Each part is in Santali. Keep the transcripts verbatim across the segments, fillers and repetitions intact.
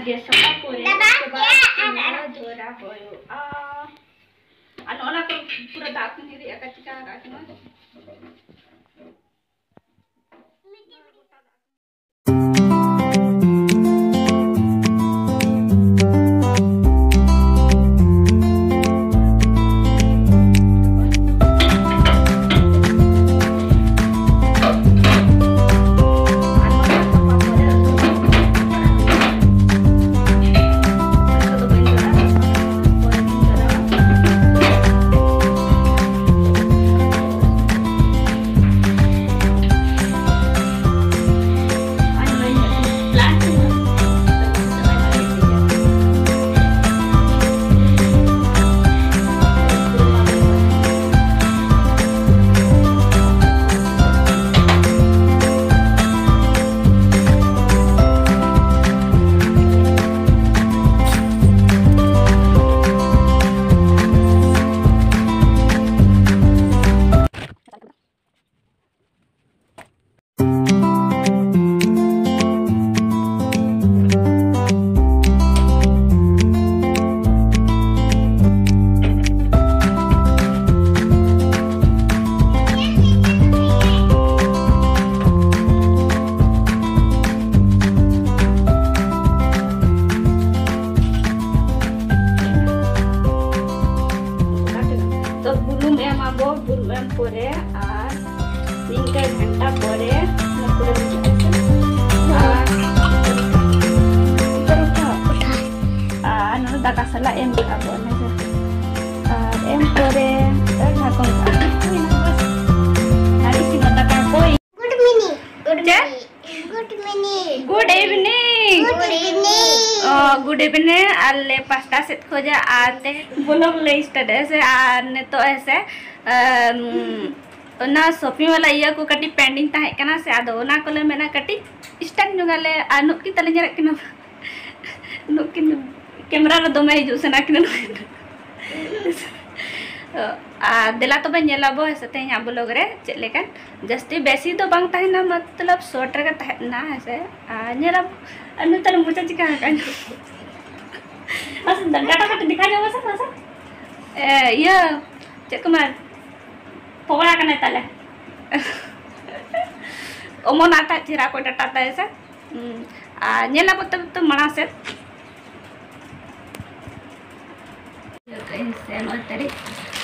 ᱜᱮᱥ ᱥᱟᱯᱷᱟ ᱯᱚᱨᱮ ᱫᱟᱫᱟ, ᱩᱥᱠᱮ ᱵᱟᱫ ᱪᱮᱫ ᱪᱩᱞᱦᱟᱹ ᱫᱷᱚᱨᱟ ᱦᱩᱭᱩᱜᱼᱟ᱾ ᱟᱨ ᱱᱚᱜᱼᱚ ᱱᱟ ᱠᱚ ᱯᱩᱨᱟᱹ ᱫᱟᱜ ᱠᱚ ᱧᱩᱨᱩᱭᱮᱫᱼᱟ, ᱪᱤᱠᱟ ᱟᱠᱟᱫ ᱪᱚᱝ᱾ ᱛᱚ ᱵᱩᱞᱩᱝ ᱮᱢ ᱟᱵᱚ, ᱵᱩᱞᱩᱝ ᱮᱢ ᱯᱚᱨᱮ ᱟᱨ ᱱᱤᱝᱠᱟᱹ ᱜᱷᱟᱱᱴᱟ ᱯᱚᱨᱮ ᱚᱱᱟ ᱯᱩᱨᱟᱹ ᱵᱩᱡᱷᱟᱹᱜᱼᱟ ᱥᱮ᱾ ᱟᱨ, ᱟᱨ ᱱᱚᱰᱮ ᱫᱟᱠᱟ ᱥᱟᱞᱟᱜ ᱮᱢ ᱠᱟᱜᱼᱟ ᱵᱚ ᱚᱱᱟ ᱫᱚ᱾ ᱟᱨ ᱮᱢ ᱯᱚᱨᱮ ᱟᱨ ᱰᱷᱟᱠᱚᱱ ᱠᱟᱜᱼᱟ᱾ ᱦᱩᱭᱱᱟ ᱵᱟᱥ᱾ ᱟᱨ ᱤᱥᱤᱱ ᱫᱟᱠᱟ ᱠᱚ᱾ Good morning. Good ᱪᱮᱫ? Morning. Good morning. Good evening. Good evening. ᱚ, good evening ᱟᱞᱮ ᱯᱟᱥᱴᱟ ᱥᱮᱫ ᱠᱷᱚᱡᱟᱜ᱾ ᱟᱨ ᱛᱮ vlog ᱞᱮ start ᱮᱫᱟ ᱥᱮ, ᱟᱨ ᱱᱤᱛᱚᱜ ᱦᱮᱸ ᱥᱮ, ᱟᱢ, ᱚᱱᱟ shopping ᱣᱟᱞᱟ ᱤᱭᱟᱹ ᱠᱚ ᱠᱟᱹᱴᱤᱡ pending ᱛᱟᱦᱮᱸ ᱠᱟᱱᱟ ᱥᱮ, ᱟᱫᱚ ᱚᱱᱟ ᱠᱚᱞᱮ ᱢᱮᱱᱟ ᱠᱟᱹᱴᱤᱡ start ᱧᱚᱜ ᱟᱞᱮ᱾ ᱟᱨ ᱱᱩᱠᱤᱱ ᱛᱟᱞᱮ ᱧᱮᱞᱮᱫ ᱠᱤᱱᱟ, ᱱᱩᱠᱤᱱ camera ᱨᱮ ᱫᱚᱢᱮ ᱦᱤᱡᱩᱜ ᱥᱟᱱᱟ ᱠᱤᱱᱟ᱾ ᱟᱨ ᱫᱮᱞᱟ ᱛᱚᱵᱮ ᱧᱮᱞ ᱟᱵᱚ ᱦᱮᱸ ᱥᱮ ᱛᱮᱦᱮᱧᱟᱜ vlog ᱨᱮ ᱪᱮᱫ ᱞᱮᱠᱟᱱ, ᱡᱟᱹᱥᱛᱤ ᱵᱮᱥᱤ ᱫᱚ ᱵᱟᱝ ᱛᱟᱦᱮᱱᱟ, ᱢᱚᱛᱞᱚᱵ short ᱨᱮᱜᱮ ᱛᱟᱦᱮᱱᱟ ᱦᱮᱸ ᱥᱮ᱾ ᱟᱨ ᱧᱮᱞ ᱟᱵᱚ ᱟᱨ ᱱᱩᱭ ᱛᱟᱞᱮ ᱢᱚᱪᱟ ᱪᱤᱠᱟ ᱟᱠᱟᱱ? ᱢᱟᱥᱮ ᱰᱟᱴᱟ ᱠᱟᱹᱴᱤᱡ ᱫᱮᱠᱷᱟ ᱧᱚᱜ ᱢᱮᱥᱮ, ᱢᱟᱥᱮ᱾ ᱮ, ᱤᱭᱟᱹ, ᱪᱮᱫ ᱠᱚ ᱢᱮᱱᱟ? ᱯᱚᱜᱲᱟ ᱠᱟᱱᱟᱭ ᱛᱟᱞᱮ᱾ ᱚᱢᱚᱱᱟᱜ ᱛᱟᱭ ᱪᱮᱦᱨᱟ ᱠᱚ ᱰᱟᱴᱟ ᱛᱟᱭ ᱥᱮ᱾ ᱦᱩᱸ, ᱟᱨ ᱧᱮᱞ ᱟᱵᱚ ᱛᱚᱵᱮ ᱛᱚ ᱢᱟᱲᱟᱝ ᱥᱮᱫ᱾ ᱤᱭᱟᱹ ᱠᱟᱜ ᱟᱹᱧ ᱥᱮ ᱱᱚᱜᱼᱚᱭ ᱛᱟᱹᱨᱤ-,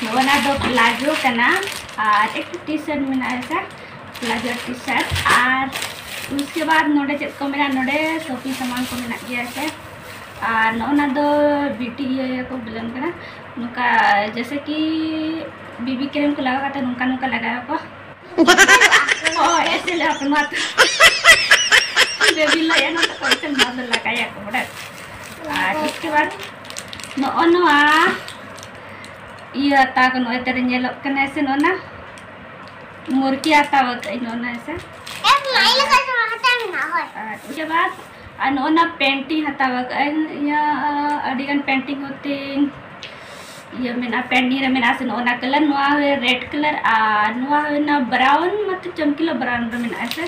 ᱱᱚᱜᱼᱚ ᱱᱟ ᱫᱚ ᱯᱞᱟᱡᱳ ᱠᱟᱱᱟ ᱟᱨ ᱮᱠᱴᱩ ᱴᱤ ᱥᱟᱨᱴ ᱢᱮᱱᱟᱜᱼᱟ ᱥᱮ, ᱯᱞᱟᱡᱳ ᱴᱤ ᱥᱟᱨᱴ᱾ ᱟᱨ ᱩᱥᱠᱮ ᱵᱟᱫ ᱱᱚᱰᱮ ᱪᱮᱫ ᱠᱚ ᱢᱮᱱᱟᱜᱼᱟ, ᱱᱚᱰᱮ ᱥᱚᱯᱤᱝ ᱥᱟᱢᱟᱱ ᱠᱚ ᱢᱮᱱᱟᱜ ᱜᱮᱭᱟ ᱥᱮ᱾ ᱟᱨ ᱱᱚᱜᱼᱚ ᱱᱟ ᱫᱚ ᱵᱤᱭᱩᱴᱤ ᱤᱭᱟᱹ ᱠᱚ ᱵᱚᱞᱚᱱ ᱠᱟᱱᱟ, ᱱᱚᱝᱠᱟ ᱡᱮᱭᱥᱮ ᱠᱤ ᱵᱤᱵᱤ ᱠᱨᱤᱢ ᱠᱚ ᱞᱟᱜᱟᱣ ᱠᱟᱛᱮ ᱱᱚᱝᱠᱟ ᱱᱚᱝᱠᱟ ᱞᱟᱜᱟᱣ ᱟᱠᱚ᱾ ᱦᱳᱭ, ᱮᱥᱮ ᱞᱮ ᱦᱟᱯᱮ ᱱᱚᱣᱟ ᱛᱚ᱾ ᱵᱮᱵᱤ ᱞᱟᱹᱭ ᱮᱱᱟ ᱛᱚ, ᱮᱥᱮ ᱱᱚᱣᱟ ᱫᱚ ᱞᱟᱜᱟᱭᱟᱠᱚ, ᱵᱟᱰᱟᱭ? ᱟᱨ ᱤᱥᱠᱮ ᱵᱟᱫ ᱱᱚᱜᱼᱚ ᱱᱚᱣᱟ ᱤᱭᱟᱹ ᱦᱟᱛᱟᱣ ᱠᱟᱱᱟ, ᱱᱚᱜᱼᱚᱭ ᱛᱟᱨᱮ ᱧᱮᱞᱚᱜ ᱠᱟᱱᱟ ᱥᱮ, ᱱᱚᱜᱼᱚ ᱱᱟ ᱢᱩᱨᱠᱤ ᱦᱟᱛᱟᱣ ᱠᱟᱜ ᱟᱹᱧ, ᱱᱚᱜᱼᱚ ᱱᱟ ᱦᱮᱸ ᱥᱮ᱾ ᱮᱢ ᱢᱟᱹᱭ ᱞᱮᱠᱟ ᱫᱚ ᱦᱟᱛᱟᱣ ᱢᱮᱱᱟᱜᱼᱟ, ᱦᱳᱭ᱾ ᱟᱨ ᱤᱥᱠᱮ ᱵᱟᱫ ᱟᱨ ᱱᱚᱜᱼᱚ ᱱᱟ ᱯᱮᱱᱴ ᱤᱧ ᱦᱟᱛᱟᱣ ᱠᱟᱜ ᱟᱹᱧ, ᱤᱧᱟᱹᱜ ᱟᱹᱰᱤ ᱜᱟᱱ ᱯᱮᱱᱴ ᱤᱧ ᱦᱚᱛᱮᱧ ᱤᱭᱟᱹ ᱢᱮᱱᱟᱜᱼᱟ, pending ᱨᱮ ᱢᱮᱱᱟᱜᱼᱟ ᱥᱮ, ᱱᱚᱜᱼᱚ ᱱᱟ ᱠᱟᱞᱟᱨ, ᱱᱚᱣᱟ ᱦᱩᱭ ᱨᱮᱰ ᱠᱟᱞᱟᱨ ᱟᱨ ᱱᱚᱣᱟ ᱦᱩᱭᱱᱟ ᱵᱨᱟᱣᱩᱱ, ᱢᱟᱛᱞᱚᱵ ᱪᱚᱢᱠᱤᱞᱟ ᱵᱨᱟᱣᱩᱱ ᱨᱮ ᱢᱮᱱᱟᱜᱼᱟ ᱥᱮ᱾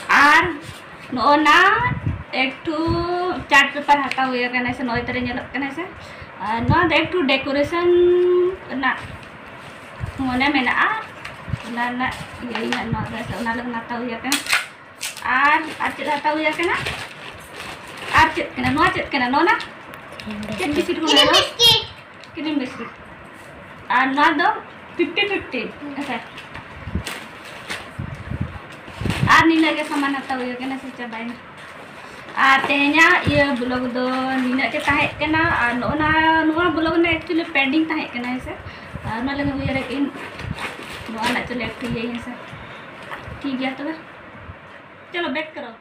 ᱟᱨ ᱱᱚᱜᱼᱚ ᱱᱟ ᱮᱠᱴᱩ ᱪᱟᱨᱴ ᱯᱮᱯᱟᱨ ᱦᱟᱛᱟᱣ ᱦᱩᱭ ᱟᱠᱟᱱᱟ ᱥᱮ, ᱱᱚᱜᱼᱚᱭ ᱛᱟᱨᱮ ᱧᱮᱞᱚᱜ ᱠᱟᱱᱟ ᱥᱮ᱾ ᱟᱨ ᱱᱚᱣᱟ ᱫᱚ ᱮᱠᱴᱩ ᱰᱮᱠᱳᱨᱮᱥᱚᱱ ᱨᱮᱱᱟᱜ ᱢᱚᱱᱮ ᱢᱮᱱᱟᱜᱼᱟ, ᱚᱱᱟ ᱨᱮᱱᱟᱜ ᱤᱭᱟᱹ ᱤᱧᱟᱹᱜ ᱱᱚᱣᱟ ᱫᱚ ᱥᱮ, ᱚᱱᱟ ᱞᱟᱹᱜᱤᱫ ᱦᱟᱛᱟᱣ ᱦᱩᱭ ᱟᱠᱟᱱᱟ᱾ ᱟᱨ, ᱟᱨ ᱪᱮᱫ ᱦᱟᱛᱟᱣ ᱦᱩᱭ ᱟᱠᱟᱱᱟ? ᱟᱨ ᱪᱮᱫ ᱠᱟᱱᱟ? ᱱᱚᱣᱟ ᱪᱮᱫ ᱠᱟᱱᱟ? ᱱᱚᱣᱟ ᱱᱟ? ᱪᱮᱫ ᱵᱤᱥᱠᱤᱴ ᱠᱚ ᱢᱮᱱᱟ? Cream biscuit. ᱟᱨ ᱱᱚᱣᱟ ᱫᱚ ᱯᱷᱤᱯᱴᱤ ᱯᱷᱤᱯᱴᱤ᱾ ᱟᱪᱪᱷᱟ᱾ ᱟᱨ ᱱᱤᱱᱟᱹᱜ ᱜᱮ ᱥᱟᱢᱟᱱ ᱦᱟᱛᱟᱣ ᱦᱩᱭ ᱟᱠᱟᱱᱟ, ᱥᱮ ᱪᱟᱵᱟᱭᱮᱱᱟ? ᱟᱨ ᱛᱮᱦᱮᱧᱟᱜ ᱤᱭᱟᱹ ᱵᱞᱚᱜ ᱫᱚ ᱱᱤᱱᱟᱹᱜ ᱜᱮ ᱛᱟᱦᱮᱸ ᱠᱟᱱᱟ᱾ ᱟᱨ ᱱᱚᱜᱼᱚ ᱱᱟ, ᱱᱚᱣᱟ ᱵᱞᱚᱜ ᱨᱮᱱᱟᱜ actually pending ᱛᱟᱦᱮᱸ ᱠᱟᱱᱟ, ᱦᱮᱸ ᱥᱮ? ᱟᱨ ᱚᱱᱟ ᱞᱟᱹᱜᱤᱫ ᱩᱭᱦᱟᱹᱨ ᱠᱮᱫ ᱟᱹᱧ ᱱᱚᱣᱟ ᱨᱮᱱᱟᱜ actually ᱮᱠᱴᱩ ᱤᱭᱟᱹᱭᱟᱹᱧ, ᱦᱮᱸ ᱥᱮ? ᱴᱷᱤᱠ ᱜᱮᱭᱟ ᱛᱚᱵᱮ, ᱪᱚᱞᱚ back ᱠᱟᱨᱚ᱾